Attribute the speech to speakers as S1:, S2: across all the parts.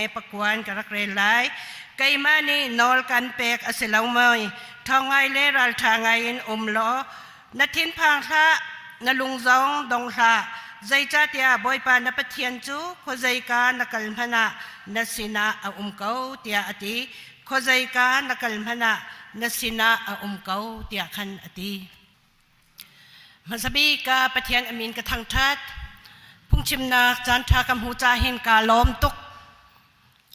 S1: hme pakuan ka rak rel lai. Keimah nih nawl kan pek a si lo maw? Ṭhawng ngai le ralṭha ngai in um law na thinphang hlah, na lung zong dong hlah. Zeicahtiah Bawipa na Pathian cu khuazeika na kal hmanh ah na sinah a um ko, tiah a ti. Khuazeika na kal hmanh ah na sinah a um ko, tiah khan a ti. Hmasabik ah Pathian a min ka thangṭhat. Phungchimnak caanṭha ka hmu ca hin kaa lawm tuk.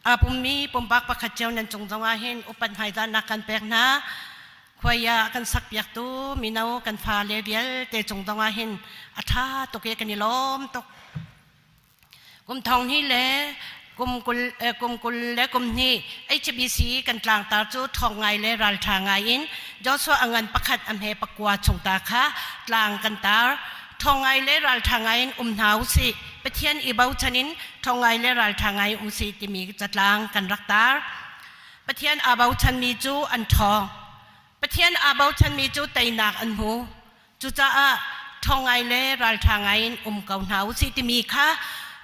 S1: Aa pummi pumpak pakhat cio nan cung zongah hin upat hmaizahnak kan pek hna. Khuai ah kan sakpiaktu mino kan fale vialte cung zongah hin a ṭha tuk i kan i lawm tuk. Kum thong hnih le kum kul, eh, kum kul le kum hnih HBC kan tlangtar cu ṭhawng ngai le ralṭha ngai in Joshua a ngan pakhat a hme pakua chung ta kha tlang kan tar. Ṭhawng ngai le ralṭha ngai in um hna usih. Pathian i bochan in ṭhawng ngai le ralṭha ngai um sih timi catlang kan rak tar. Pathian aa bochanmi cu an ṭhawng. Pathian aa bochanmi cu teinak an hmu. Cucaah ṭhawng ngai le ralṭha ngai in um ko hna usih timi kha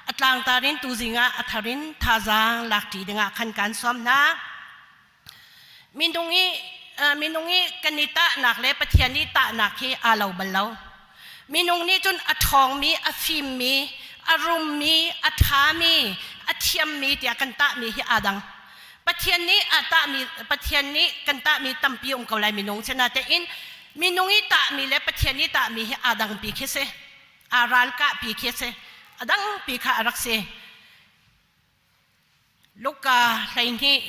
S1: a tlangtar in tuzing ah a thar in thazaang lakṭi dingah khan kaan sawm hna. Minung i minung i kan i tahnak le Pathian i tahnak hi aa lo bal lo. Minung nih cun a ṭhawngmi, a fimmi, a rummi, a ṭhami, a thiammi tiah kan tahmi hi aa dang. Pathian nih a tahmi Pathian nih kan tahmi tampi um ko lai minung sinatein minung i tahmi le Pathian i tahmi hi aa dangpi khi si. Aa ralkahpi khi si. A dangpi kha a rak si. Luka 12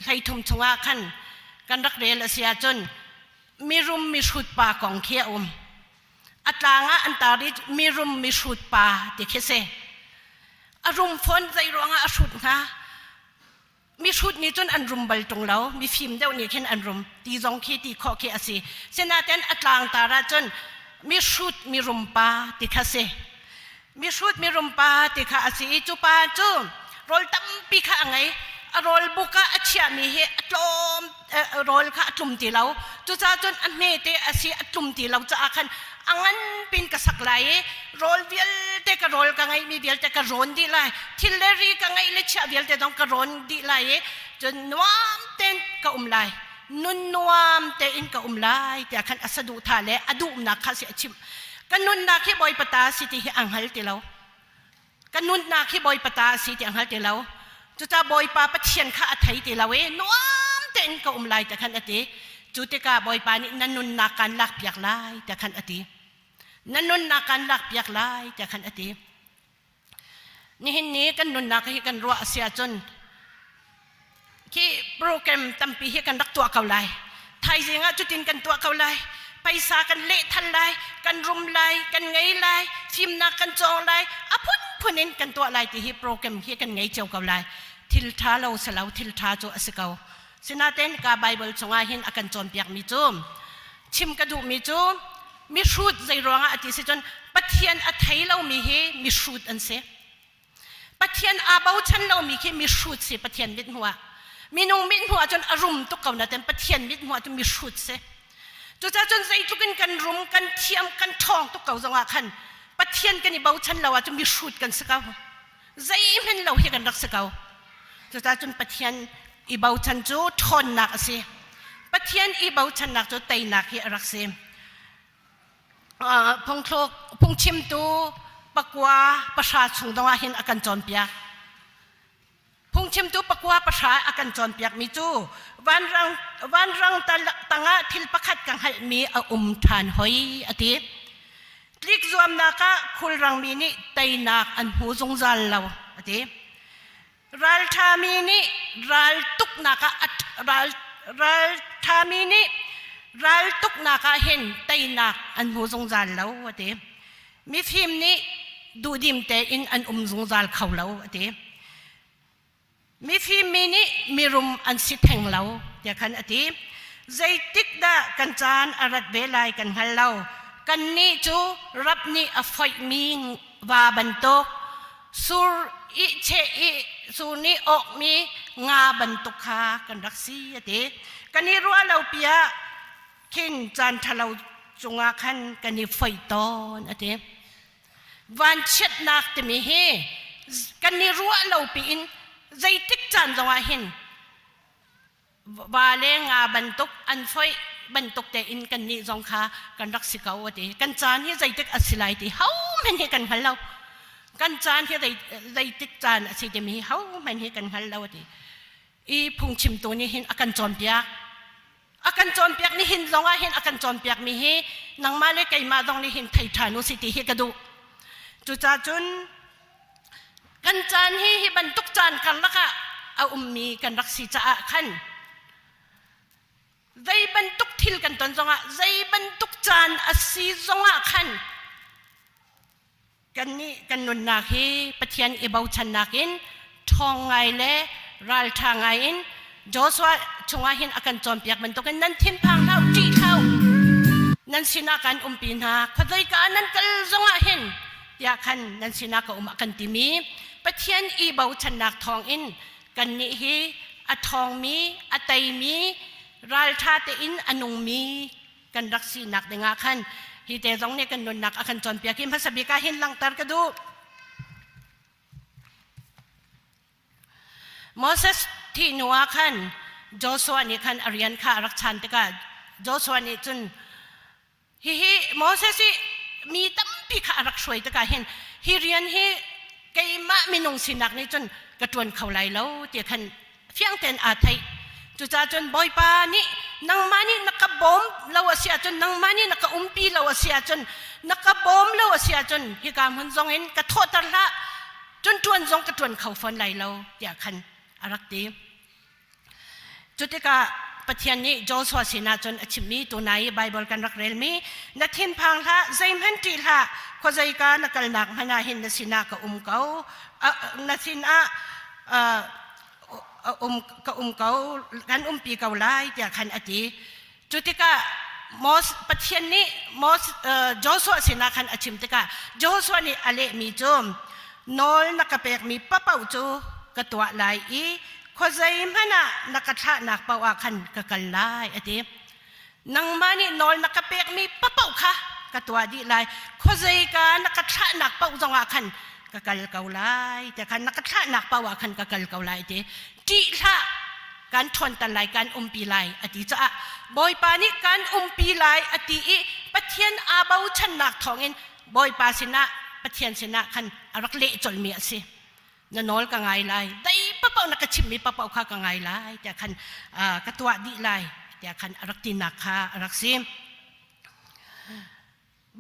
S1: hleithum chungah khan kan rak rel a si ahcun mirum mihrut pa kong khi a um. A tlang ah an tar i mirum mihrut pa ti khi si. A rum fawn zei ruangah a hrut hnga? Mihrut nih cun an rum bal ṭung lo, mifim deuh nih khin an rum ti zong khi ti khawh khi a si. Sinain a tlangtar ahcun mihrut mirum pa ti kha si. Mihrut mirum pa ti kha a si i cu pa cu rawl tampi kha a ngei. A rawl buk ah a chiahmi hi a tlawm rawl kha a tlum ti lo. Cucaah cun a hmete a si a tlum ti lo caah khan a ngan pin ka sak lai i rawl vialte ka rawl ka ngeihmi vialte ka rawn dih lai. Thil le ri ka ngeih le chiah vialte zong ka rawn dih lai i cun nuam tein ka um lai. Nun nuam tein ka um lai tiah khan a saduhthah le a duhnak kha si a chimh. Ka nunnak hi Bawipa ta si ti hi a hngal ti lo. Ka nunnak hi Bawipa ta a si ti a hngal ti lo. Cucaah Bawipa Pathian kha a thei ti lo i nuam tein ka um lai ti khan a ti. Cu tikah Bawipa nih na nunnak kaan lakpiak lai tiah khan a ti. Na nunnak kaan lakpiak lai tiah khan a ti. Nihin ni kan nunnak hi kan ruah a si ahcun khi program tampi hi kan rak tuah ko lai. Thaizing ah cutin kan tuah ko lai. Paisa kan lehthal lai, kan rum lai, kan ngei lai, fimnak kan cawng lai, a phunphun in kan tuah lai ti hi program hi kan ngei cio ko lai. Thil ṭha lo si lo, thil ṭha cu a si ko. Sinain ka Bible chungah hin a kan cawnpiakmi cu chim ka duhmi cu mihrut zei ruangah a ti si cun Pathian a thei lomi hi mihrut an si. Pathian aa bochan lomi khi mihrut si Pathian mithmuh ah. Minung mithmuh ahcun a rum tuk ko nain Pathian mithmuh ahcun mihrut si. Cucaah cun zeitluk in kan rum, kan thiam, kan ṭhawng tuk ko zongah khan Pathian kan i bochan lo ahcun mihrut kan si ko. Zeihmanh lo hi kan rak si ko. Cucaah cun Pathian i bochan cu ṭhawnnak a si. Pathian i bochannak cu teinak hi a rak si. Phungthluk phungchimtu pakua pahra chung dongah hin a kan cawnpiak. Phungchimtu pakua pahra a kan cawnpiakmi cu vanrang vanrang tangah thil pakhat ka hngalhmi a um ṭhan hoi a ti. Tlik zuamnak ah khulrangmi nih teinak an hmu zungzal lo a ti. Ralṭhami nih ral tuknak ah ral ralṭhami nih ral tuknak ah hin teinak an hmu zungzal lo a ti. Mifim nih duhdim tein an um zungzal kho lo a ti. Mifim mi nih mirum an si theng lo tiah khan a ti. Zeitik dah kan caan a rat ve lai kan hngal lo. Kannih cu rap nih a foihmi va bantuk sur i cheh i sur nih awkmi nga bantuk kha kan rak si a ti. Kan i ruah lo pi ah khin caan ṭhalo cungah khan kan i foih tawn a ti. Vanchiatnak timi hi kan i ruah lo piin. Zeitik caan zongah hin va le nga bantuk an foih bantuk tein kan nih zong kha kan rak si ko a ti. Kan caan hi zeitik a si lai ti hohmanh hi kan hngal lo. Kan caan hi zeitik caan a si timi hi hohmanh hi kan hngal lo a ti. I phungchimtu nih hin a kan cawnpiak. A kan cawnpiak ni hin zong ah hin a kan cawnpiak mi hi nangmah le keimah zong nih hin thei ṭhan u si ti hi ka duh. Cucaah cun kan caan hi hi bantuk caan karlak ah a ummi kan rak si caah khan zei bantuk thil kan ton zongah zei bantuk caan a si zongah khan Kannih kan nunnak hi Pathian i bochannak in ṭhawng ngai le ralṭha ngai in Joshua chungah hin a kan cawnpiak bantukin nan thinphang hlah u, ṭih hlah u. Nan sinah kan umpi hna, khuazeika ah nan kal zongah hin tiah khan nan sinah ka um a kan timi Pathian i bochannak thawngin kannih hi a ṭhawngmi, a teimi, ralṭha tein a nungmi kan rak sinak dingah khan hi te zong nih kan nunnak a kan cawnpiak hi hmasa bik ah hin langhter ka duh. Moses thih hnu ah khan Joshua nih khan a rian kha a rak chan tikah Joshua nih cun hihi Moses i mi tampi kha a rak hruai tikah hin hi rian hi keimah minung sinak nih cun ka ṭuan kho lai lo ti khan fiang tein aa theih. Cucaah cun Bawipa nih nangmah nih na ka bawm lo a si ahcun nangmah nih na ka umpi lo a si ahcun na ka bawm lo a si ahcun hika hmun zong in ka thawhter hlah cun ṭuan zong ka ṭuan kho fawn lai lo tiah khan a rak ti. Cu tikah Pathian nih Joshua sinah cun a chimmi tunai i Baibal kan rak relmi na thinphang hlah zeihmanh ṭih hlah khuazeika na kalnak hmanh ah hin na sinah ka um ko na sinah um ka um ko kan umpi ko lai tiah khan a ti. Cu tikah Mos Pathian nih Mos Joshua sinah khan a chim tikah Joshua nih a lehmi cu nawl na ka pekmi paoh cu ka tuah lai i khuazei hmanh ah na ka thlahnak paoh ah khan ka kal lai a ti. Nangmah nih nawl na ka pekmi paoh kha ka tuah dih lai. Khuazeika na ka thlahnak paoh zongah khan ka kal ko lai tiah khan na ka thlahnak paoh ah khan ka kal ko lai ti. Ṭih hlah kan ṭhawnter lai kan umpi lai a ti caah Bawipa nih kan umpi lai a ti i Pathian aa bochannak thawngin Bawipa sinah Pathian sinah khan a rak leh colmi a si. Na nawl ka ngai lai dai paoh na ka chimmi paoh kha ka ngai lai tiah khan ka tuah dih lai tiah khan a rak tinak kha a rak si.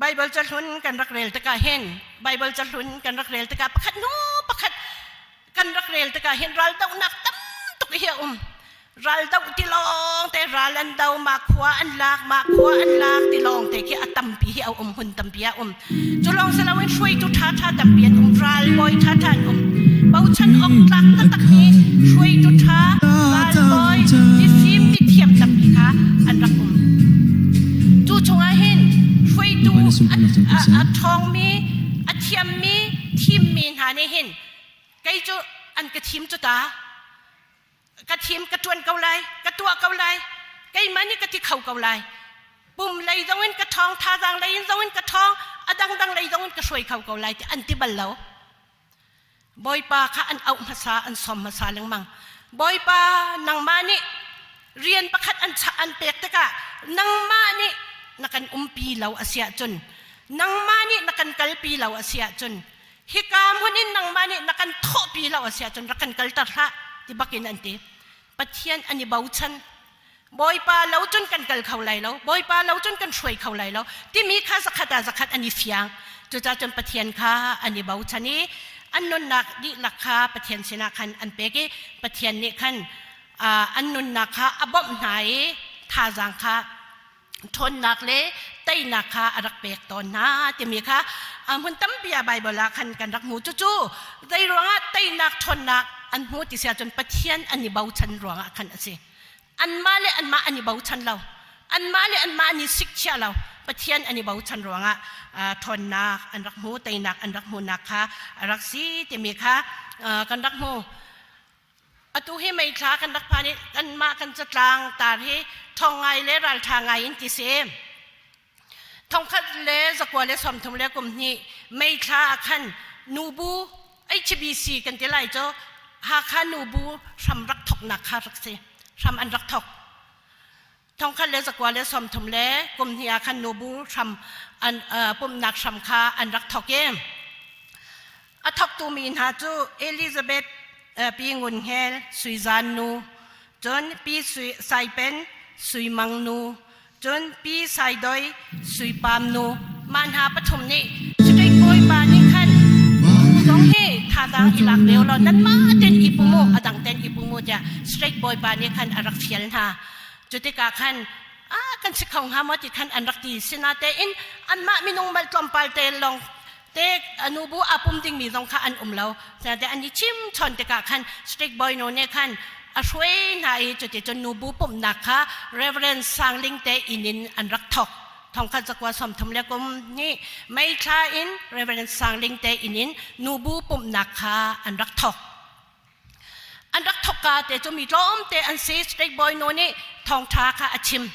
S1: Baibal cahlun kan rak rel tikah hin Baibal cahlun kan rak rel tikah pakhat hnu pakhat kan rak rel tikah hin raldohnak tam tuk hi a um. Raldoh ti lawng te ral an do ma khua an lak ma khua an lak ti lawng te khi a tampi hi a um hun tampi a um. Cu lawng si loin hruaitu ṭha ṭha tampi an um ralbawi ṭha ṭha an um. Bochan awk tlak taktak mi hruaitu ṭha ralbawi mifim mithiam tampi kha an rak um. Cu chungah hin hruaitu a ṭhawngmi a thiammi thimmi hna nih hin kei cu an ka thim cu ta ka thim ka ṭuan ko lai ka tuah ko lai keimah nih ka ti kho ko lai pum lei zong in ka ṭhawng thazaang lei in zong in ka ṭhawng a dangdang lei zong in ka hruai kho ko lai ti an ti bal lo Bawipa kha an auh hmasa an sawm hmasa lengmang Bawipa nangmah nih rian pakhat an chah an pek tikah nangmah nih na kan umpi lo a si ahcun nangmah nih na kan kalpi lo a si ahcun hika hmun in nangmah nih na kan thawhpi lo a si ahcun rak kan kalter hlah ti bakin an ti Pathian an i bochan Bawipa lo cun kan kal kho lai lo Bawipa lo cun kan hruai kho lai lo timi kha zakhat ah zakhat an i fiang cucaah cun Pathian kha an i bochan i an nunnak dihlak kha Pathian sinah khan an pek i Pathian nih khan an nunnak kha a bawmh hna i thazaang kha ṭhawnnak le teinak kha a rak pek tawn hna timi kha hmun tampi ah Baibal ah khan kan rak hmu. Cucu zei ruangah teinak ṭhawnnak an hmu ti si ahcun Pathian an i bochan ruangah khan a si. Anmah le anmah an i bochan lo. Anmah le anmah an i sikchiah lo. Pathian an i bochan ruangah ṭhawnnak an rak hmu, teinak an rak hmuhnak kha a rak si timi kha kan rak hmu. Atu hi meithla kan rak phan i kanmah kan catlang tar hi ṭhawng ngai le ralṭha ngai in ti si. Thongkhat le zakua le 30 le kum hnih meithla ah khan nubu HBC kan ti lai cu. Hakha nubu hram rak thoknak kha rak si. Hram an rak thok. Thongkhat le zakua le 30 le kum hnih ah khan nubu hram an pumhnak hram kha an rak thok i a thoktu mi hna cu Elizabeth Pi Ngun Hngel Sui Zan nu, cun Pi Sui Sai Pen Sui Mang nu, cun Pi Sai Doi Sui Pam nu, mah hna pathum nih State Bawipa nih khan zong hi thazaang i lak lio law nanmah ten i pum u, a dang ten i pum u tiah State Bawipa nih khan a rak fial hna. Cu tikah khan a kan si kho hnga maw ti khan an rak ti. Sinatein anmah minung mal tlawmpal te lawng te nubu a pum dingmi zong kha an um lo. Te an i chim chawn tikah khan State Boy nu nih khan a hruai hna i cuticun nubu pumhnak kha Reverend Sang Ling te inn in an rak thok. Thongkhat zakua 30 le kum hnih May thla in Reverend Sang Ling te inn in nubu pumhnak kha an rak thok. An rak thokka te cu mi tlawmte an si. State Boy nu nih thawngṭha kha a chim.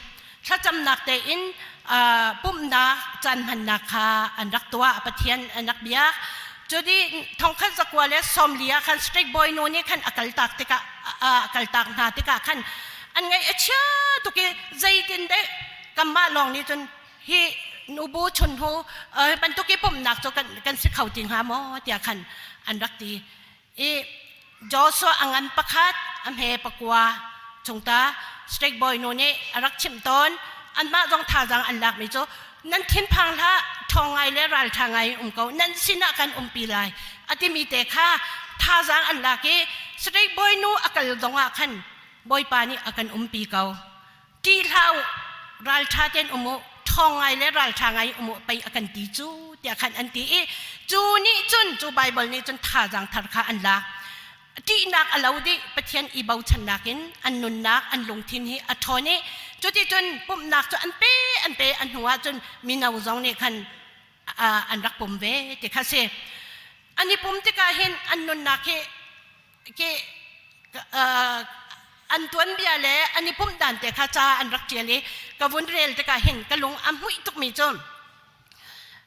S1: Thlacamnak tein pumhnak caan hmannak kha an rak tuah. Pathian an rak biak. Cudi thongkhat zakua le 40 ah khan State Boy nu nih khan a kaltak tikah a kaltak hna tikah khan an ngaih a chia tuk i zeitin deh kanmah lawng nih cun hi nubu chun hnu bantuk i pumhnak cu kan si kho ti hnga maw tiah khan an rak ti. I Joshua a ngan pakhat, a hme pakua chungta state boy nu nih a rak chimh tawn. Anmah zong thazaang an lakmi cu nan thinphang hlah, ṭhawng ngai le ralṭha ngai in um ko, nan sinah kan umpi lai a timi te kha thazaang an lak i state boy nu a kal zong ah khan Bawipa nih a kan umpi ko. Ṭih hlah u, ralṭha tein um u, ṭhawng ngai le ralṭha ngai um u pei a kan ti cu tiah khan an ti i cu nih cun cu Baibal nih cun thazaang thar kha an lak. Ṭihnak a lo dih Pathian i bochannak in an nunnak an lungthin hi a ṭhawn i cuticun pumhnak cu an pe an pe a hnu ah cun mino zong nih khan an rak pum ve ti kha si. An i pum tikah hin an nunnak hi ke an tuanbia le an i pumh dan te kha ca an rak ṭial i ka vun rel tikah hin ka lung a hmuih tukmi cu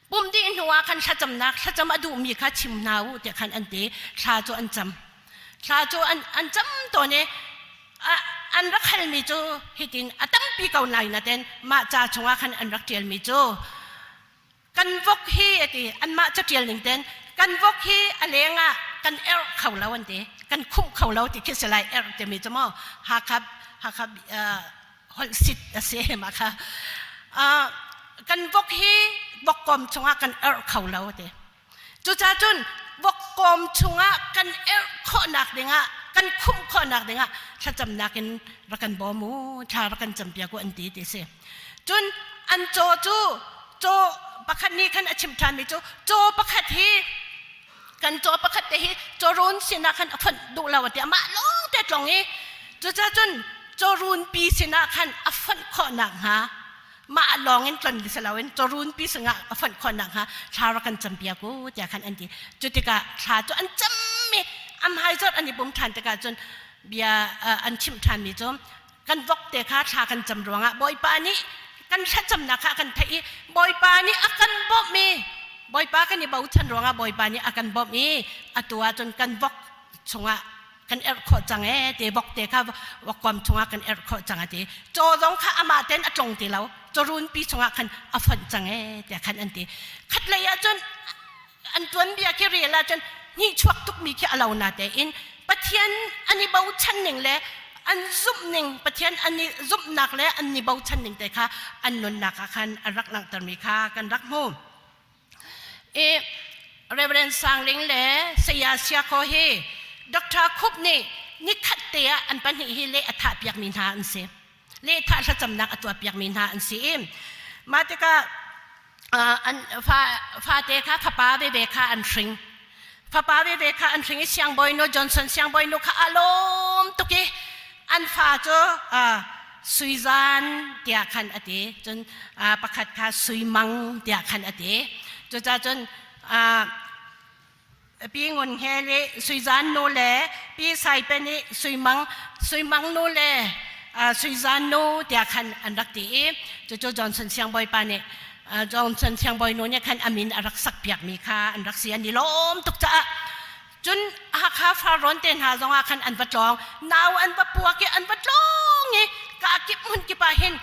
S1: pum dih hnu ah khan thlacamnak thlacam a duhmi kha chim hna u tiah khan an ti. Thla cu an cam, thla cu an cam tawn i an rak halmi cu hitin a tampi ko lai naten mah ca chungah khan an rak ṭialmi cu kan vok hi a ti. Anmah caṭial ning ten kan vok hi a leng ah kan erh kho lo an ti, kan khumh kho lo ti khi si lai. Erh timi cu maw Hakha Hakha holh sit a si mah kha. Kan vok hi vokkawm chungah kan erh kho lo a ti. Cucaah cun vokkawm chungah kan erh khawhnak dingah, kan khumh khawhnak dingah thlacamnak in rak kan bawm u, thla rak kan campiak u an ti ti si. Cun an caw cu caw pakhat nih khan a chim ṭhanmi cu caw pakhat hi kan caw pakhat te hi cawrun sinah khan a fonh duh lo a ti, amah lawng te tlong i. Cucaah cun cawrun pi sinah khan a fonh khawh nakhnga, mah lawng in tlon si loin cawrun pi singah a fonh khawh nakhnga thla rak kan campiak u tiah khan an ti. Cu tikah thla cu an cam i am hmai zawt an i pum ṭhan tikah cun bia an chimh ṭhanmi cu kan vok te kha thla kan cam ruangah Bawipa nih kan thlacamnak kha a kan theih i Bawipa nih a kan bawmh i Bawipa kan i bochan ruangah Bawipa nih a kan bawmh i atu ahcun kan vok chungah kan erh khawh cang ee te, vok te kha vokkuam chungah kan erh khawh cang a ti. Caw zong kha amah ten a tlong ti lo, cawrun pi chungah khan a fonh cang ee tiah khan an ti. Khat lei ahcun an tuanbia khi rel ahcun hnihchuak tukmi khi a lo na tein Pathian an i bochan ning le an zumh ning, Pathian an i zumhnak le an i bochan ning te kha an nunnak ah khan an rak langhtermi kha kan rak hmu. I Reverend Sang Ling le Saya Siakho hi Dr. Khup nih nikhat te ah an pahnih hi leh a thah piakmi hna an si. Lehthah thlacamnak a tuah piakmi hna an si i mah tikah an fate kha fapa veve kha an hring, fapa veve kha an hring i siangbawinu Johnson siangbawinu kha a lawm tuk i an fa cu Suizan tiah khan a ti, cun pakhat kha Suimang tiah khan a ti. Cucaah cun Pi Ngun Hnge nih Suizan nu le Pi Sai Pe nih Suimang Suimang nu le Suizan nu tiah khan an rak ti i cucu Johnson siangbawipa nih, Johnson siangbawi nu nih khan a min a rak sakpiakmi kha an rak si. An i lawm tuk caah. Cun Hakha Farrawn te hna zongah khan an va tlawng. Nau an va puak i an va tlawng i ka kip hmun kip ah hin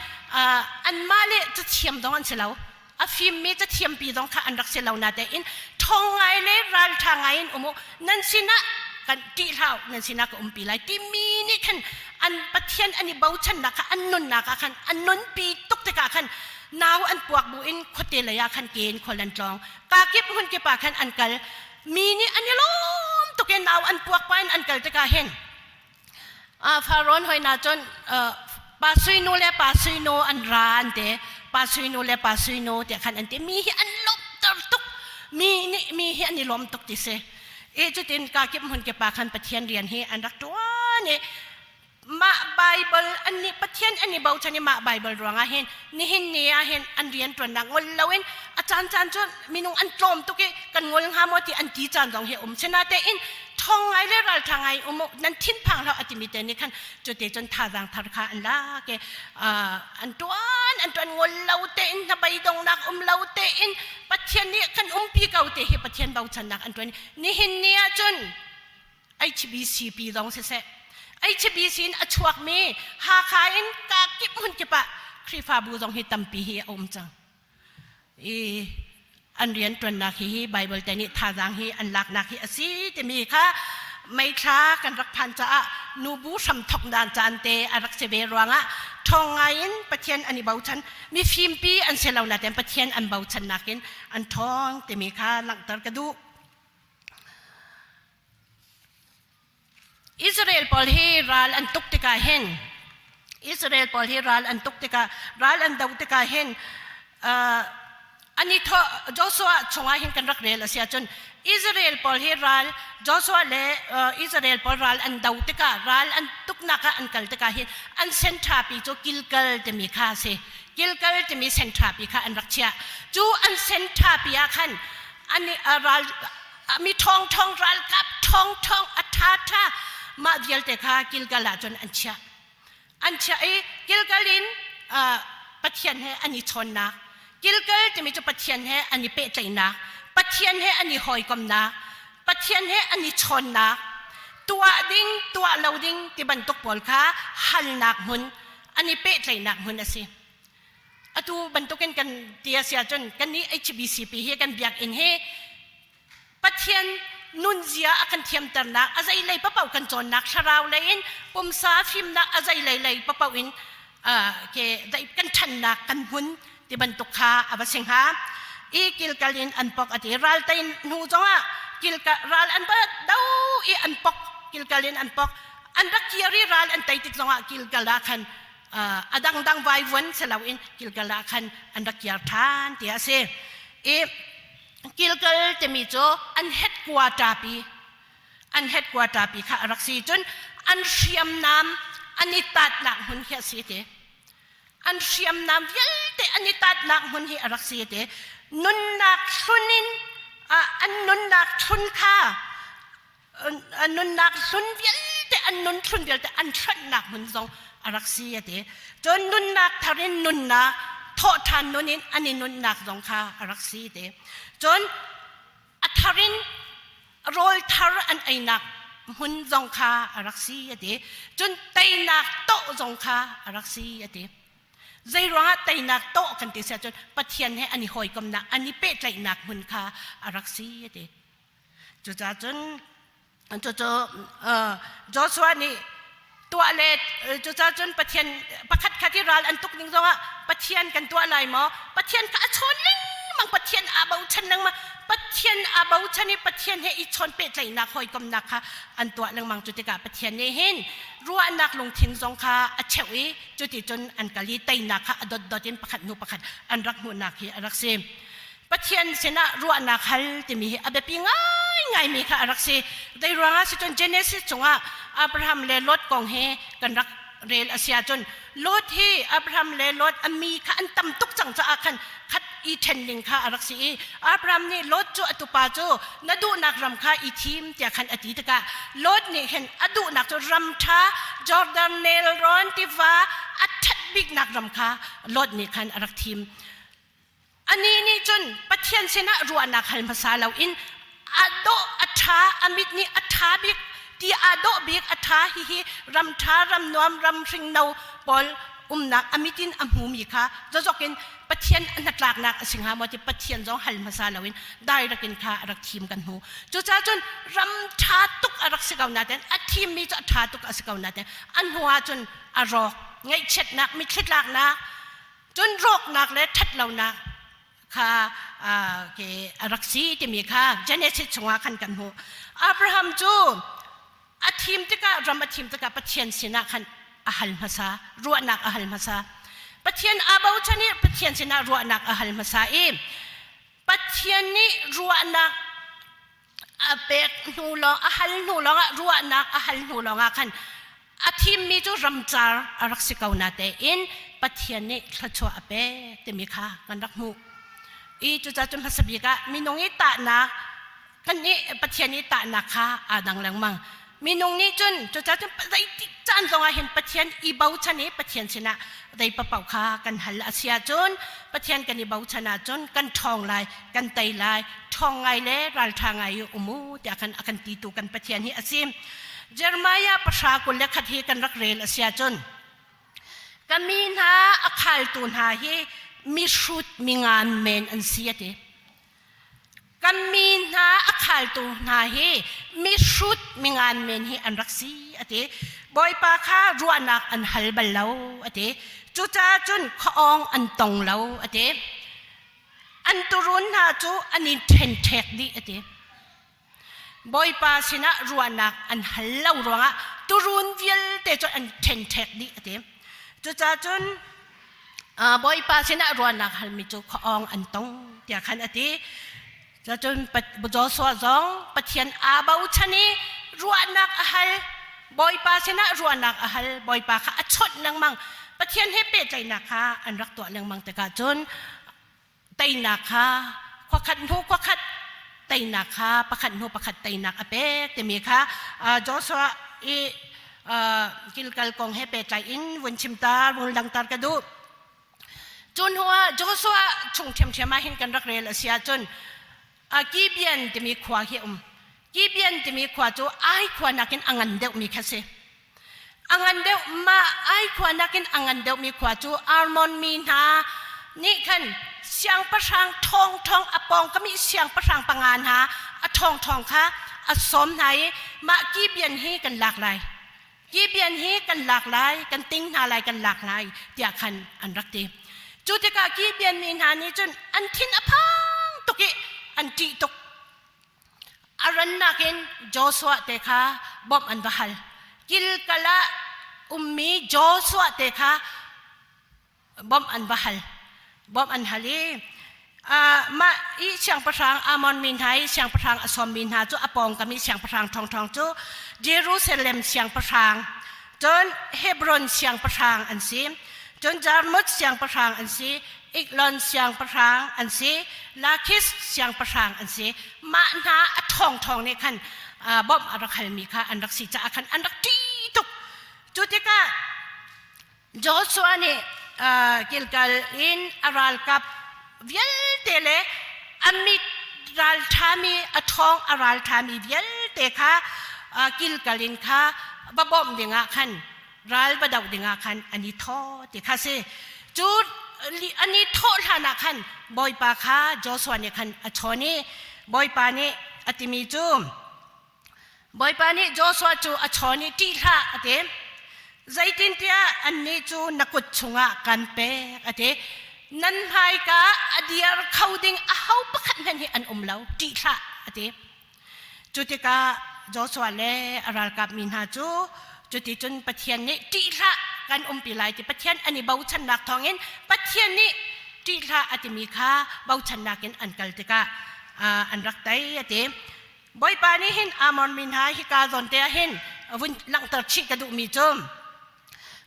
S1: anmah le cathiam zong an si lo. A fimmi cathiampi zong kha an rak si lo natein ṭhawng ngai le ralṭha ngai in um u. Nan sinah kan ṭih hlah u, nan sinah ka umpi lai timi nih khan an Pathian an i bochannak kha an nunnak ah khan an nunpi tuk tikah khan nau an puak bu in khuate lei ah khan ke in khual an tlawng. Ka kip hmun kip ah khan an kal. Mi nih an i lawm tuk i nau an puak pa in an kal tikah hin Farrawn hoi na cun pa sui nu le pa sui nu an ra an ti. Pa sui nu le pa sui nu tiah khan an ti. Mi hi an lawmhter tuk. Mi nih mi hi an i lawm tuk ti si. I cutin ka kip hmun kip ah khan Pathian rian hi an rak ṭuan i mah Bible an nih Pathian an i bochan i mah Bible ruangah hin nihin ni ah hin an rian ṭuannak ngol loin a caan caan cu minung an tlawm tuk i kan ngol hnga maw ti an ti caan zong hi um. Sinatein ṭhawng ngai le ralṭha ngai um u nan thinphang hlah a timi te nih khan cute cun thazaang thar kha an lak i an ṭuan an ṭuan ngol lo tein hnabeidongnak um lo tein Pathian nih kan umpi ko te hi Pathian bochannak an ṭuan. Nihin ni ah cun HBCP zong siseh HBC in a chuakmi Hakha in ka kip hmun kip ah Khrihfabu zong hi tampi hi a um cang. I an rian ṭuannak hi Bible te nih thazaang hi an laknak hi a si timi kha meithla kan rak phan caah nubu hramthok dan caan te a rak si ve ruangah ṭhawng ngai in Pathian an i bochan mi fimpi an si lo nain Pathian an bochannak in an ṭhawng timi kha langhter ka duh. Israel pawl hi ral an tuk tikah hin Israel pawl hi ral an tuk tikah ral an do tikah hin an i thawh Joshua chungah hin kan rak rel a si ahcun Israel pawl hi ral Joshua le Israel pawl ral an do tikah ral an tuknak ah an kal tikah hin an senṭhapi cu Gilgal timi kha a si. Gilgal timi senṭhapi kha an rak chiah. Cu an senṭhapi ah khan an ral mi ṭhawng ṭhawng ralkap ṭhawng ṭhawng a ṭha ṭha mah vialte kha Gilgal ah cun an chiah an chiah i Gilgal in Pathian he an i chawnnak Gilgal timi cu Pathian he an i pehtlaihnak Pathian he an i hawikomnak Pathian he an i chawnnak tuah ding tuah lo ding ti bantuk pawl kha halnak hmun an i pehtlaihnak hmun a si Atu bantukin kan ti a si ahcun kannih HBCP hi kan biakinn hi Pathian nunzia a kan thiamternak a zeilei papoh kan cawnnak thlarau lei in pumsa fimnak a zeilei lei papoh in ke kan ṭhannak kan hmun ti bantuk kha a va si hnga. I kilkal in an pok a ti ral tein hnu zongah kilkal ral an va do i an pok kilkal in an pok an rak kir i ral an tei tik zongah kilkal ah khan a dangdang vaivuan si loin Gilgal ah khan an rak kiar ṭhan ti a si. I Gilgal timi cu an headquarter pi an headquarter pi kha a rak si cun an hriamnam an i tatnak hmun hi a si ti. An hriamnam vialte an i tatnak hmun hi a rak si ti. Nunnak hlun in an nunnak hlun kha nunnak hlun vialte an nun hlun vialte an hranhnak hmun zong a rak si a ti. Cun nunnak thar in nunnak thawhṭhan nun in an i nunnak zong kha a rak si ti. Cun a thar in rawl thar an einak hmun zong kha a rak si a ti. Cun teinak tawh zong kha a rak si a ti. Zei ruangah teinak tawh kan ti si ahcun Pathian he an i hawikomnak an i pehtlaihnak hmun kha a rak si a ti. Cucaah cun cucu Joshua nih tuah le cucaah cun Pathian pakhat khat i ral an tuk ning zongah Pathian kan tuah lai maw? Pathian kha a chawn lengmang Pathian aa bochan lengmang Pathian aa bochan i Pathian he i chawn pehtlaihnak hawikomnak kha an tuah lengmang cu tikah Pathian nih hin ruahnak lungthin zong kha a cheuh i cuticun an kal i teinak kha a dotdot in pakhat hnu pakhat an rak hmuhnak hi a rak si. Pathian sinah ruahnak hal timi hi a biapi ngaingaimi kha a rak si. Zei ruangah si cun Genesis chungah Abraham le Lot kong hi kan rak rel a si ahcun Lot hi Abraham le Lot a mi kha an tam tuk cang caah khan khat i ṭhen ding kha a rak si i Abraham nih Lot cu a tupa cu na duhnak ram kha i thim tiah khan a ti tikah Lot nih hin a duhnak cu ram ṭha Jordan nelrawn tiva a ṭhat biknak ram kha Lot nih khan a rak thim. Anih nih cun Pathian sinah ruahnak hal hmasa loin a dawh a ṭha. ṭha, a mit nih a ṭha bik, ti aa dawh bik, a ṭha hihi ram ṭha, ram nuam, ram hringno pawl umnak a mit in a hmumi kha zazok in Pathian a hnatlaknak a si hnga maw ti Pathian zong hal hmasa loin direct in kha a rak thim kan hmu. Cucaah cun ram ṭha tuk a rak si ko nain a thimmi cu a ṭha tuk a si ko nain a hnu ah cun a rawk ngaihchiatnak mitthli tlaknak cun rawknak le ṭhatlonak kha ke a rak si timi kha Genesis chungah khan kan hmuh. Abraham cu a thim tikah ram a thim tikah Pathian sinah khan a hal hmasa, ruahnak a hal hmasa. Pathian aa bochan i Pathian sinah ruahnak a hal hmasa i Pathian nih ruahnak a pek hnu lawng a hal hnu lawngah ruahnak a hal hnu lawngah khan a thimmi cu ramcar a rak si ko na tein Pathian nih thluachuah a pek timi kha kan rak hmuh. I cucaah cun hmasa bik ah minung i tahnak kan nih Pathian i tahnak kha aa dang lengmang. Minung nih cun cucaah cun zeitik caan zongah hin Pathian i bochan i Pathian sinah zei paoh kha kan hal a si ahcun Pathian kan i bochan ahcun kan ṭhawng lai, kan tei lai, ṭhawng ngai le ralṭha ngai i um u tiah khan a kan titu kan Pathian hi a si. Jeremiah 21 hi kan rak rel a si ahcun ka mi hna a khaltu hna hi mihrut mingan men an si a ti. Kan mi hna a khaltu hna hi mihrut mingan men hi an rak si a ti. Bawipa kha ruahnak an hal bal lo a ti. Cucaah cun khuaawng an tong lo a ti. An turun hna cu an i ṭhenṭhek dih a ti. Bawipa sinah ruahnak an hal lo ruangah turun vialte cu an ṭhenṭhek dih a ti. Cucaah cun Bawipa sinah ruahnak halmi cu khuaawng an tong tiah khan a ti. Cun Joshua zong Pathian aa bochan i ruahnak a hal. Bawipa sinah ruahnak a hal. Bawipa kha a chawnh lengmang. Pathian he pehtlaihnak kha an rak tuah lengmang tikah cun teinak kha khuakhat hnu khuakhat teinak kha pakhat hnu pakhat teinak a pek timi kha Joshua i Gilgal kong he pehtlai in vun chimtar vun langtar ka duh. Cu hnu ah Joshua chung ṭhiamṭhiam ah hin kan rak rel a si ahcun Gibeon timi khua hi a um. Gibeon timi khua cu Ai khua nakin a ngan deuhmi kha si. A ngan deuh mah ai khua nakin a ngan deuhmi khua cu Armon mi hna nih khan siangpahrang ṭhawngṭhawng a pawngkam i siangpahrang panga hna a ṭhawngṭhawng kha a sawm hna i mah Gibeon hi kan lak lai. Gibeon hi kan lak lai, kan ting hna lai, kan lak lai tiah khan an rak ti. Cu tikah Gibeon mi hna nih cun an thin a phang tuk i an ṭih tuk. A rannak in Joshua te kha bawmh an va hal. Gilgal ah ummi Joshua te kha bawmh an va hal. Bawmh an hal i mah i siangpahrang Ammon mi hna i siangpahrang a sawmmi hna cu a pawngkam i siangpahrang ṭhawngṭhawng cu Jerusalem siangpahrang cun Hebron siangpahrang an si cun Jarmuth siangpahrang an si Eglon siangpahrang an si, Lakhish siangpahrang an si. Mah hna a ṭhawngṭhawng nih khan bawmh a rak halmi kha an rak si caah khan an rak ṭih tuk. Cu tikah Joshua nih Gilgal in a ralkap vialte le a mit ralṭhami a ṭhawng a ralṭhami vialte kha Gilgal in kha va bawmh dingah khan ral va doh dingah khan an i thawh ti kha si. Cu an i thawh hlan ah khan Bawipa kha Joshua nih khan a chawn i Bawipa nih a timi cu Bawipa nih Joshua cu a chawn i ṭih hlah a ti. Zeitintiah annih cu na kut chungah kan pek a ti. Nan hmaika a dir kho ding aho pakhat hmanh hi an um lo, ṭih hlah a ti. Cu tikah Joshua le a ralkap mi hna cu cuticun Pathian nih ṭih hlah kan umpi lai ti Pathian an i bochannak thawngin Pathian nih ṭih hlah a timi kha bochannak in an kal tikah an rak tei a ti. Bawipa nih hin Ammon mi hna hika zawn te ah hin vun langhter chih ka duhmi cu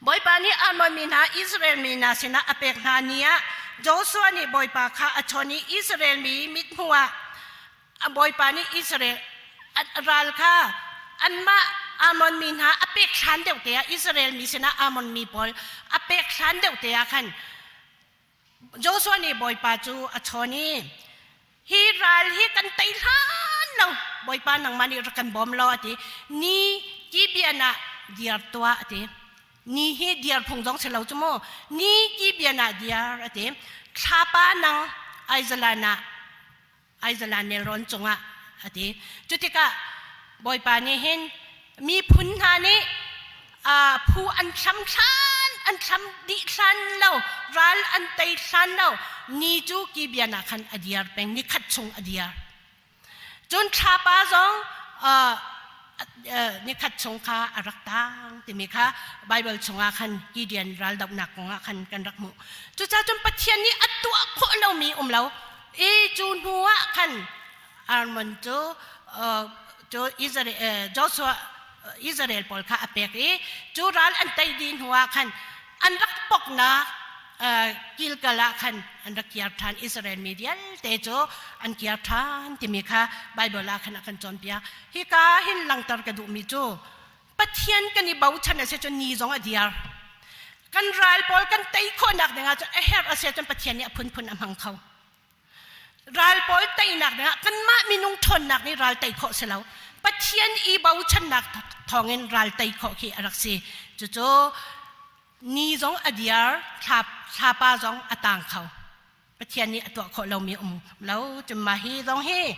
S1: Bawipa nih Ammon mi hna Israel mi hna sinah a pek hna ni ah Joshua nih Bawipa kha a chawn i Israel mi mithmuh ah A bawipa nih Israel ral kha anmah Ammon mi hna a pek hlan deuh te ah Israel mi sinah Ammon mi pawl a pek hlan deuh te ah khan Joshua nih bawipa cu a chawn i hi ral hi kan tei hlan lo. Bawipa nangmah nih rak kan bawm law a ti. Ni Gibeon ah dir tuah a ti. Ni hi diar phung zong si lo cu mu. Ni Gibeon ah diar a ti. Thlapa nang Aizalan ah Aizalan nelrawn cungah a ti. Cu tikah Bawipa nih hin miphun hna nih phu an thlam hlan an thlam dih hlan lo ral an tei hlan lo ni cu Gibeon ah khan a diar peng ni khat chung a diar. Cun thlapa zong nikhat chung kha a rak tang timi kha Baibal chungah khan Gideon raldohnak kongah khan kan rak hmuh. Cucaah cun Pathian nih a tuah khawh lomi um lo. I cu hnu ah khan Armon cu cu Israel Joshua Israel pawl kha a pek i cu ral an tei dih hnu ah khan an rak poknak Gilgal ah khan an rak kiar ṭhan. Israel mi vialte cu an kiar ṭhan timi kha Baibal ah khan a kan cawnpiak. Hika hin langhter ka duhmi cu Pathian kan i bochan a si cun ni zong a diar. Kan ral pawl kan tei khawhnak dingah cun a herh a si ahcun Pathian nih a phunphun a hmang kho. Ral pawl teinak dingah kanmah minung ṭhawnnak nih ral tei khawh si lo. Pathian i bochannak thawngin ral tei khawh khi a rak si. Cucu ni zong a diar, thlapa zong a tang kho. Pathian nih a tuah khawh lomi um lo. Cun mah hi zong hi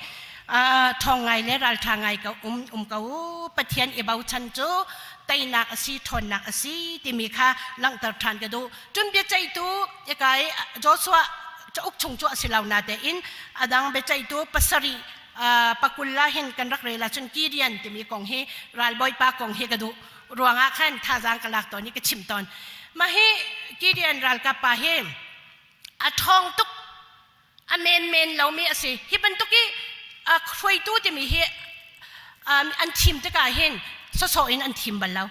S1: ṭhawng ngai le ralṭha ngai ko um um ko u. Pathian i bochan cu teinak a si, ṭhawnnak a si timi kha langhter ṭhan ka duh. Cun biaceihtu ika i Joshua cauk chung cu a si lo natein a dang biaceihtu pasarih pakul la hin kan rak rel ahcun Gideon timi kong hi ralbawipa kong hi ka duh ruangah khan thazaang ka lak tawn i ka chim tawn. Mah hi Gideon ralkap pa hi a ṭhawng tuk a menmen lomi a si. Hi bantuk i hruaitu timi hi an thim tikah hin sawsawh in an thim bal lo.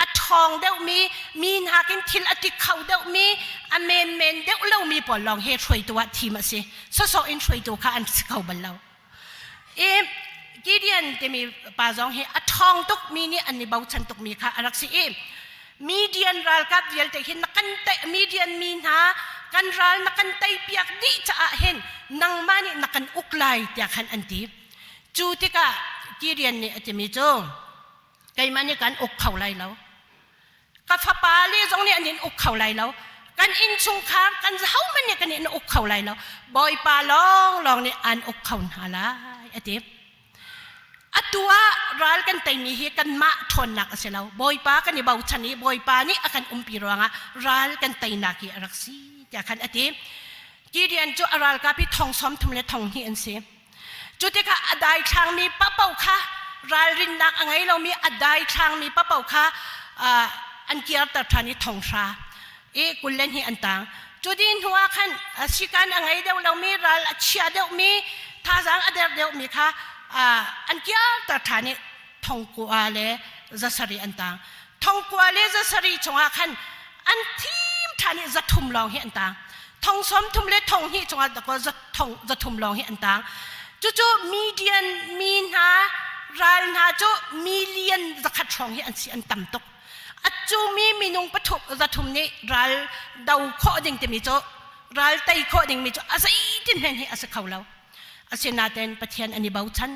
S1: A ṭhawng deuhmi, mi nakin thil a ti kho deuhmi, a menmen deuh lomi pawl lawng hi hruaitu ah thim a si. Sawsawh in hruaitu kha an si kho bal lo. I Gideon timi pa zong hi a ṭhawng tukmi nih an i bochan tukmi kha a rak si i Midian ralkap vialte hi na kan tei Midian mi hna kan ral na kan teipiak dih caah hin nangmah nih na kan uk lai tiah khan an ti. Cu tikah Gideon nih a timi cu keimah nih kan uk kho lai lo. Ka fapa le zong nih an in uk kho lai lo. Kan innchungkhar kan hohmanh nih kan in uk kho lai lo. Bawipa lawnglawng nih an uk kho hna lai a ti. Atu ah ral kan teimi hi kanmah ṭhawnnak a si lo. Bawipa kan i bochan i Bawipa nih a kan umpi ruangah ral kan teinak hi a rak si tiah khan a ti. Gideon cu a ralkap hi thong sawm thum le thong hnih an si. Cu tikah a daithlangmi paoh kha ralrinnak a ngei lomi a daithlangmi paoh kha an kirter ṭhan i thong hra i 20 le hnih an tang. Cu dih hnu ah khan sikan a ngei deuh lomi ral a chia deuhmi thazaang a der deuhmi kha an kirter ṭhan i thong kua le zasarih an tang. Thong kua le zasarih chungah khan an thim ṭhan i zathum lawng hi an tang. Thong sawm thum le thong hnih chungah dakaw zathum lawng hi an tang. Cucu Midian mi hna ral hna cu million zakhat hrawng hi an si an tam tuk. A cu mi minung pathum zathum nih ral do khawh ding timi cu ral tei khawh dingmi cu a zeitin hen hi a si kho lo. Asinain Pathian an i bochan.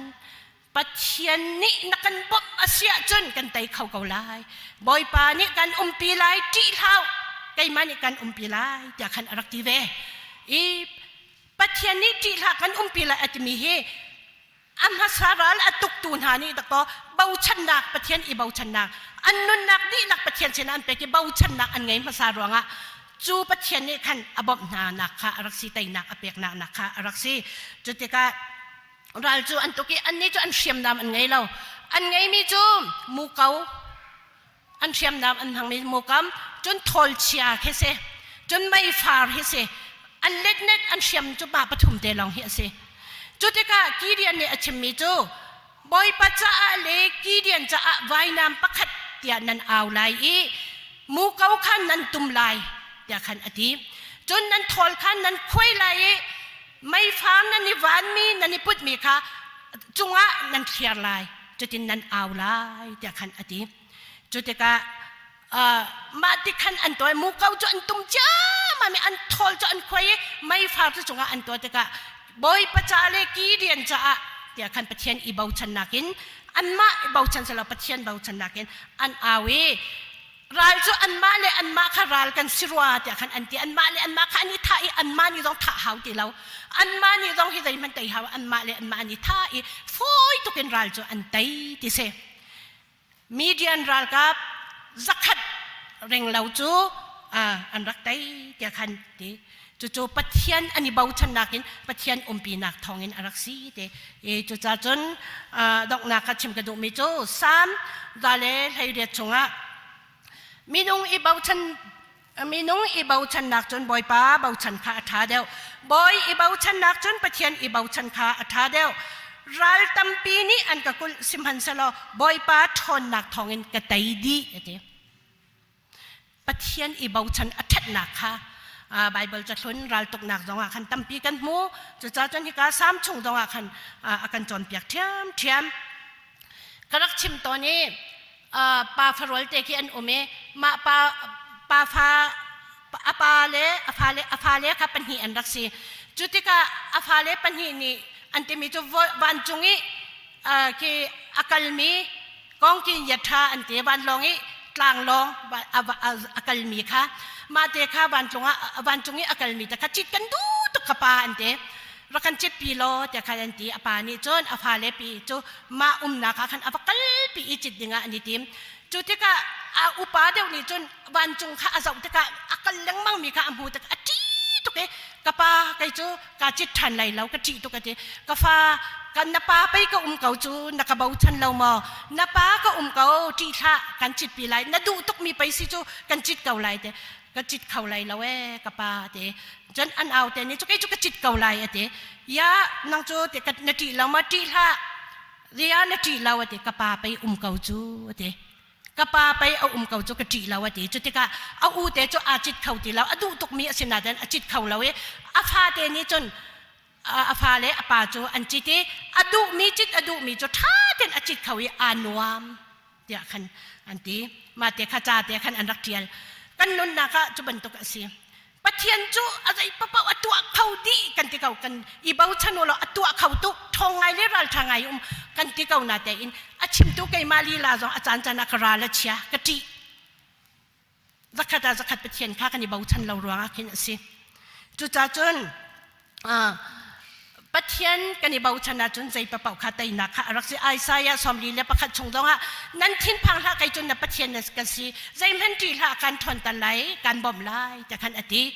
S1: Pathian nih na kan bawmh a si ahcun kan tei kho ko lai. Bawipa nih kan umpi lai, ṭih hlah keimah nih kan umpi lai tiah khan a rak ti ve. I Pathian nih ṭih hlah kan umpi lai a timi hi a hmasa ral a tuktu hna nih dakaw bochannak Pathian i bochannak an nunnak dihlak Pathian sinah an pek i bochannak an ngei hmasa ruangah cu Pathian nih khan a bawmh hna nak kha a rak si teinak a peknak nak kha a rak si cu tikah ral cu an tuk i annih cu an hriamnam an ngei lo an ngeimi cu muko an hriamnam an hmangmi mukam cun thawlchia khi si cun meifar hi si an letnet an hriam cu pa pathum te lawng hi a si cu tikah Gideon nih a chimmi cu Bawipa caah le Gideon caah vainam pakhat tiah nan au lai i muko khan nan tum lai tiah khan a ti cun nan thawl khan nan khuai lai i meifar nan i vanmi nan i putmi kha cungah nan thliar lai cutin nan au lai tiah khan a ti cu tikah mah ti khan an tuah muko cu an tum ciammam i an thawl cu an khuai i meifar cu cungah an tuah tikah bawipa ca le Gideon caah tiah khan Pathian i bochannak in anmah i bochan selaw Pathian bochannak in an au i ral cu anmah le anmah kha ral kan si rua tiah khan an ti. Anmah le anmah kha an i thah i anmah nih zong thah hau ti lo, anmah nih zong hi zeihmanh tei hau, anmah le anmah an i thah i fawi tuk in ral cu an tei ti si. Midian ralkap 100 renglo cu an rak tei tiah khan ti. Cucu Pathian an i bochannak in Pathian umpinak thawngin a rak si te. I cucaah cun donghnak ka chim ka duhmi cu Salm 118 chungah minung i bochan minung i bochannak cun Bawipa bochan kha a ṭha deuh. Bawi i bochannak cun Pathian i bochan kha a ṭha deuh. Ral tampi nih an ka kulh sihmanhsehlaw Bawipa ṭhawnnak thawngin ka tei dih a ti. Pathian i bochan a ṭhatnak kha Baibal cahlun raltuknak zongah khan tampi kan hmu. Cucaah cun hika Salm chung zongah khan a kan cawnpiak ṭhiamṭhiam. Ka rak chim tawn i pa farual te khi an um i mah pa pa fa a pa le a fale a fale kha pahnih an rak si. Cu tikah a fale pahnih nih an timi cu vancung i khi a kalmi kongkin yatha an ti, vanlawng i tlanglawng a kalmi kha, mah te kha vancung ah vancung i a kalmi te kha cit kan duh tuk ka pa an ti, rak kan cit pi law tiah khan an ti. A pa nih cun a fale pi cu mah umnak ah khan a va kalpi i cit dingah an i tim. Cu tikah a upa deuh nih cun vancung kha a zoh tikah a kal lengmang mi kha a hmu tikah a ṭih tuk i, ka pa, kei cu kaa cit ṭhan lai lo, ka ṭih tuk a ti. Ka fa, kan na pa pei ka um ko cu, na ka bochan lo maw? Na pa ka um ko, ṭih hlah, kan cit pi lai, na duh tuk mi pei si cu, kan cit ko lai te. Ka cit kho lai lo ee ka pa a ti. Cun an au te nih cu kei cu ka cit ko lai a ti. Ya, nang cu te na ṭih lo ma? Ṭih hlah ria, na ṭih lo a ti. Ka pa pei um ko cu a ti, ka pa pei a um ko cu, ka ṭih lo a ti. Cu tikah a u te cu aa cit kho ti lo, a duh tukmi a si nain a cit kho lo i a fate nih cun a fa le a pa cu an cit i a duhmi cit a duhmi cu ṭha tein a cit kho i aa nuam tiah khan an ti. Mah te kha ca te khan an rak ṭial. Kan nunnak ah cu bantuk a si. Pathian cu a zei paoh a tuah kho dih kan ti ko, kan i bochan u law a tuah kho tuk, ṭhawng ngai le ralṭha ngai um kan ti ko na tein a chimtu keimah lila zong a caan caan ah ka ral a chia, ka ṭih. Zakhat ah zakhat Pathian kha kan i bochan lo ruangah khin a si. Cucaah cun Pathian kan i bochan ahcun zei paoh kha teinak kha a rak si. Isaiah 41 chung zongah nan thinphang hlah, kei cun na Pathian na ka si, zeihmanh ṭih hlah, kan ṭhawnter lai, kan bawmh lai ti khan a ti.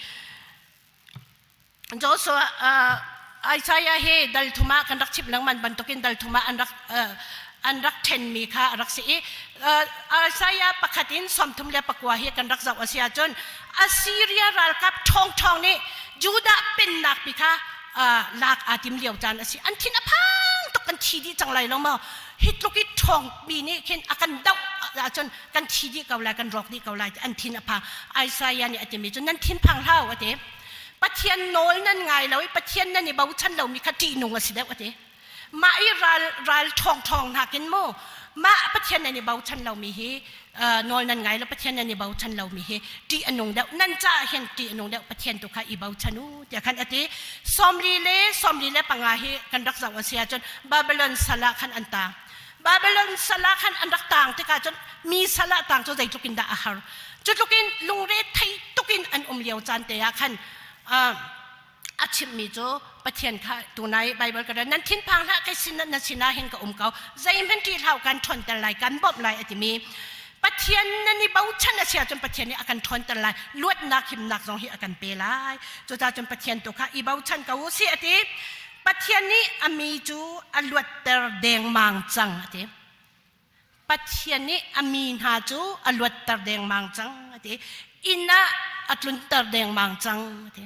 S1: Joshua Isaiah hi dal thum ah kan rak chim lengmang bantukin dal thum ah an rak an rak ṭhenmi kha a rak si i Isaiah 1 in 39 hi kan rak zoh a si ahcun Assyria ralkap ṭhawngṭhawng nih Judah pennak pi kha lak aa tim lio caan a si. An thin a phang tuk, kan thi dih cang lai lo maw? Hi tluk i ṭhawngmi nih khin a kan doh ahcun kan thi dih ko lai, kan rawk dih ko lai ti an thin a phang. Isaiah nih a timi cu nan thin phang hlah a ti. Pathian nawl nan ngai lo i Pathian nan i bochan lomi kha ṭihnung a si deuh a ti. Mah i ral ral ṭhawng ṭhawng nakin mu mah Pathian nan i bochan lomi hi, nawl nan ngai lo, Pathian nan i bochan lomi hi ṭih a nung deuh, nan caah hin ṭih a nung deuh, Pathian tu kha i bochan u tiah khan a ti. 45 hi kan rak zoh a si ahcun Babylon sal ah khan an taang. Babylon sal ah khan an rak taang tikah cun mi sal ah taang cu zeitluk in dah a har, cu tluk in lungre thei tuk in an um lio caan te ah khan a chimhmi cu Pathian kha tunai Bible ka nan thinphang hlah, kei sin na sinah hin ka um ko, zeihmanh ṭih hlah, kan ṭhawnter lai, kan bawmh lai a timi Pathian nan i bochan a si ahcun Pathian nih a kan ṭhawnter lai, luatnak himnak zong hi a kan pe lai. Cucaah cun Pathian tu kha i bochan ko u sih a ti. Pathian nih a mi cu a luatter dengmang cang a ti. Pathian nih a mi hna cu a luatter dengmang cang a ti. Inn ah a tlunter dengmang cang a ti.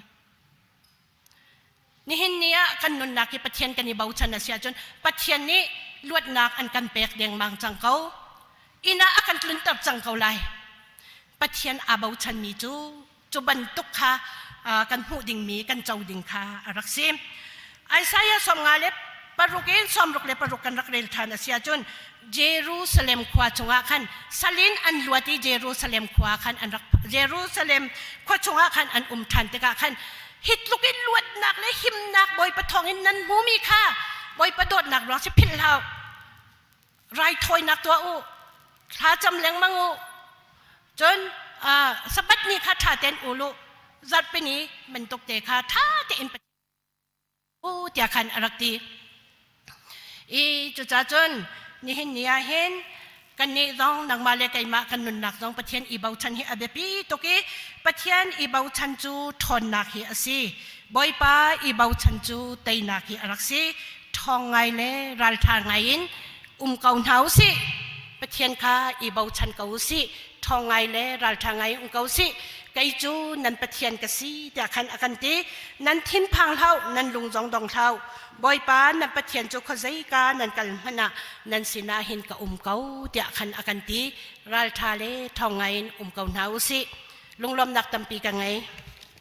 S1: Nihin ni ah kan nunnak hi Pathian kan i bochan a si ahcun Pathian nih luatnak an kan pek dengmang cang ko. Inn ah a kan tlunter cang ko lai. Pathian aa bochanmi cu cu bantuk kha kan hmuh dingmi, kan co ding kha a rak si. Isaiah 56 in 66 kan rak rel ṭhan a si ahcun Jerusalem khua chungah khan salin an luat i Jerusalem khua khan an rak Jerusalem khua chungah khan an um ṭhan tikah khan hi tluk in luatnak le himnak Bawipa thawngin nan hmumi kha. Bawipa dawtnak ruang si philh hlah. Raithawinak tuah u. Thla cam lengmang u. Cun Sabbath ni kha ṭha tein ul u. Zarhpini bantuk te kha ṭha tein u tiah khan a rak ti. I cucaah cun nihin ni ah hin kannih zong nangmah le keimah kan nunnak zong Pathian i bochan hi a biapi tuk i Pathian i bochan cu ṭhawnnak hi a si. Bawipa i bochan cu teinak hi a rak si. Ṭhawng ngai le ralṭha ngai in um ko hna u sih. Pathian kha i bochan ko u sih. Ṭhawng ngai le ralṭha ngai um ko sih. Kei cu nan Pathian ka si tiah khan a kan ti. Nan thinphang hlah, nan lung zong dong hlah. Bawipa nan Pathian cu khuazeika nan kal hmanh ah nan sinah hin ka um ko tiah khan a kan ti. Ralṭha le ṭhawng ngai in um ko hna u sih. Lunglawmnak tampi ka ngei.